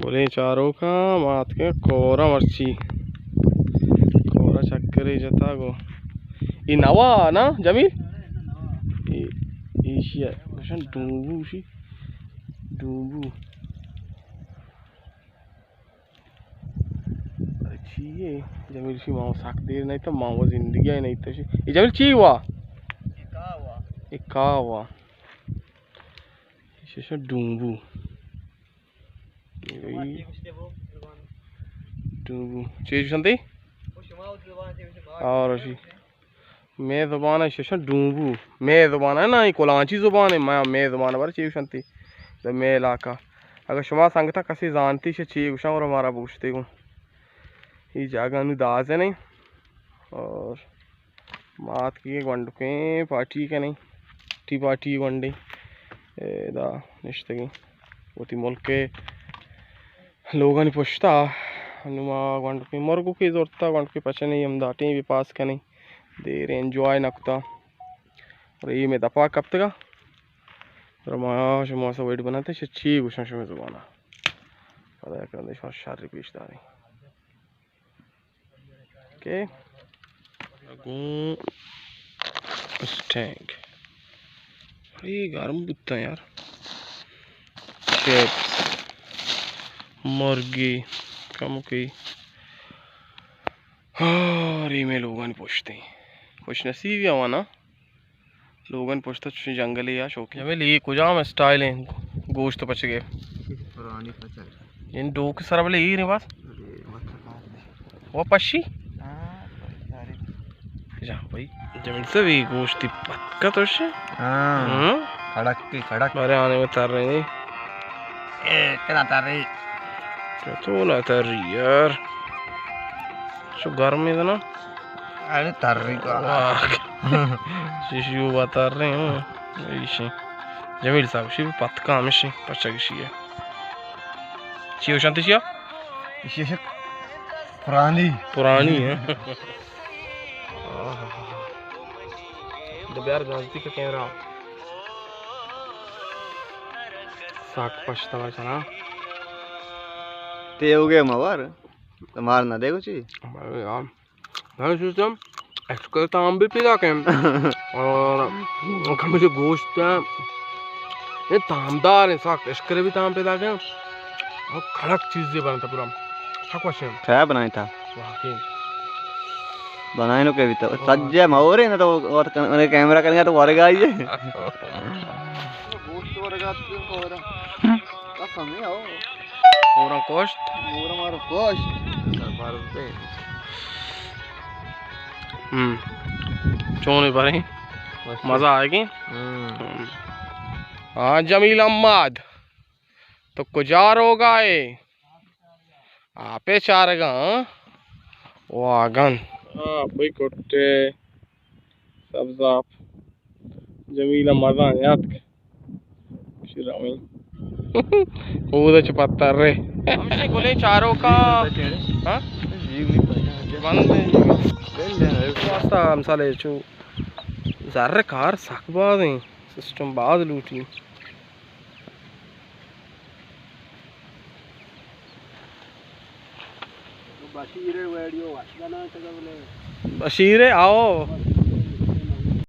گلیں چاروکاں، ما اتکیں کورا مرچی۔ کورا چکرے جتا گو۔ اے نوا نا جمیل؟ اے، ایشی ءَ گوشن ڈوبو شی۔ ڈوبو۔ ارے چی اے؟ جمیل شی ما سک دیر نہیں تو ما وہ زندگی ءَ نہیں تو شی۔ اے جمیل چی وا؟ اے کاوا۔ اے ششا ڈوبو۔ ڈوبو۔ چی گوشنتی؟ اور اشی۔ مئے زبان ءَ ششا ڈوبو۔ مئے زبان ءَ نا، اے کلانچی زبان ءَ، مئے، مئے زبان ءَ بر چی گوشنتی؟ تو مئے علاقہ۔ اگر شما سنگتاں کسی زانتی شے چی گوشاں اور مارا بوشتے گوں۔ اے جاگہ نو دازے نہیں۔ اور ما اتکیں گونڈکیں پارٹی کنیں، ٹی پارٹی گونڈیں، اے، ادا نشتگیں۔ وتی ملک ءِ لوگانی پشتا، نوں ما گونڈکیں مرگوکے زرتا، گونڈکیں پچنی ہمدا ٹیم بی پاس کنیں، دیر انجوائے نہ کتا۔ اور اے مئے دپا کپتگا۔ اور ما شما سا ویڈیو بناتے، چی گوشاں شما زبانا۔ پدا یک رندے شما شر پیش داریں۔ اوکے۔ گوں اسٹینگ۔ بڑی گرم بوتا یار۔ چپس، مرگی، کمکی۔ ہاں، ری میں لوگانی پشتے۔ خوش نصیبی آوانا۔ لوگانی پشت ءَ چوشیں جنگلے یا شوقیں۔ جمیل، اے کجام اسٹائل ایں گوشت پچگ ءِ؟ پرانی پچگ۔ یعنی ڈوک سر بلے ایر ایں بس؟ ارے، وت کار دے۔ وہ پشی؟ ہاں، ساری۔ جا بھائی، جمیل صاحب، اے گوشتی پتکا تو شے؟ ہاں۔ ہاں؟ کڑک کی کڑک۔ بارے آنے میں تر رہے ہیں۔ اے، کنا تر رہی؟ تو نہ تر رہی یار۔ شو گرم ہے نا؟ ارے تر رہی کا۔ واہ۔ شیشی وہ بتا رہے ہیں۔ ایشی۔ جمیل صاحب، شی پتکا ہمیشی پچا گشی ہے۔ چی ہو شانتی شیا؟ ایشی ایشی پرانی۔ پرانی ہے۔ دو بیار گانتی کا کیمرہ۔ ساک پشتا چنا۔ تے ہو گئے موار۔ تو مار نہ دے کچھ۔ بھائی یار، بھائی سسٹم ایکسکل تام بھی پیدا کن۔ اور کمی سے گوشت ہے، یہ تامدار ہے، سخت ایکسکل بھی تام پیدا کن۔ اور کڑک چیز یہ بنتا پورا۔ سک وش ہے۔ کیا بنایا تھا؟ واقعی۔ بنائے نو کے بھی تو۔ سجے مورے نا تو اور کن-، کیمرہ کرنے تو ورگا ہی ہے۔ گوشت ورگا تو اور۔ قسم ہے او۔ مورا کوشت۔ مورا مارا کوشت۔ سر بار دے۔ ہم۔ چونے بارے۔ مزہ آئے گی۔ ہم۔ ہم۔ ہاں جمیل احمد۔ تو کجا روگا ہے؟ آپے چارگا، ہاں؟ واگن۔ آپے کٹے۔ سبز آپ۔ جمیل ءَ مزہ یاتک۔ شرامیں۔ اودا چہ پتر رے۔ ہمشے گلیں چاروکاں۔ ہاں؟ بند۔ واسطہ ہمسالے چو۔ زر کار سک باز ہیں۔ سسٹم باز لوٹی۔ بشیر ءِ ویڈیو وش بنائینتگ بلے۔ بشیر ءِ، آؤ۔